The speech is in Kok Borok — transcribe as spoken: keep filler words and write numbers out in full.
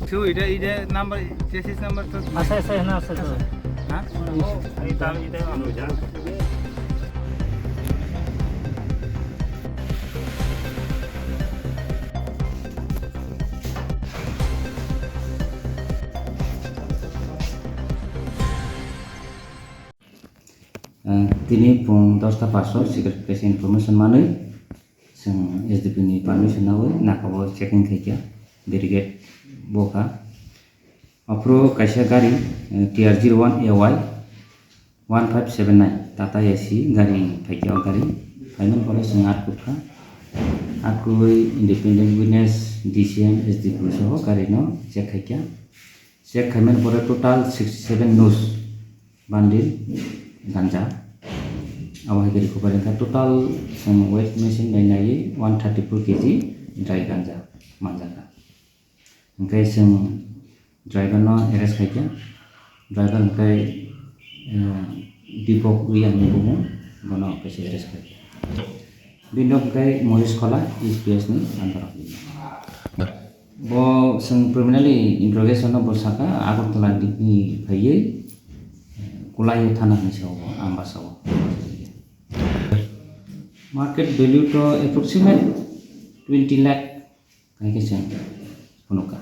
Chu ide, ide number, chassis number to. Asa, asa, na, asa, asa. Ha? Ei tam ide ano ja. Ah, tini pung dosta paso secret place information manwi chwng S D P ni permission nawi nakabo checking khaikha, barricade bokha. Aphuru kaisa gari, eh, T R zero one A Y one five seven nine Tata A C gari phaikha, o gari phaimani pore chwng atkukha. Atkui independent witness, D C M, S D P O soho gari no check khaikha. Check khaimani pore total sixty seven nus bandil ganja. Abo hai khe recovery wngkha. Total chwng weight machine bai naiwi one thirty four K G dry ganja manjakha. Hwnkhe chwng driver no arrest khaikha. Driver hwnkhe, eh, Deepak Riya hinwi bumo, bono kaisa arrest khaikha. Bini nok hwnkhe Mohesh Khola, E C P S ni under o. Bo chwng preliminary interrogation no bo sakha, Agartala ni phaiwi Kulai thana hinwi sao bo, Ambasa o. Market value to approximate twenty lakh hai khe chwng phunukha.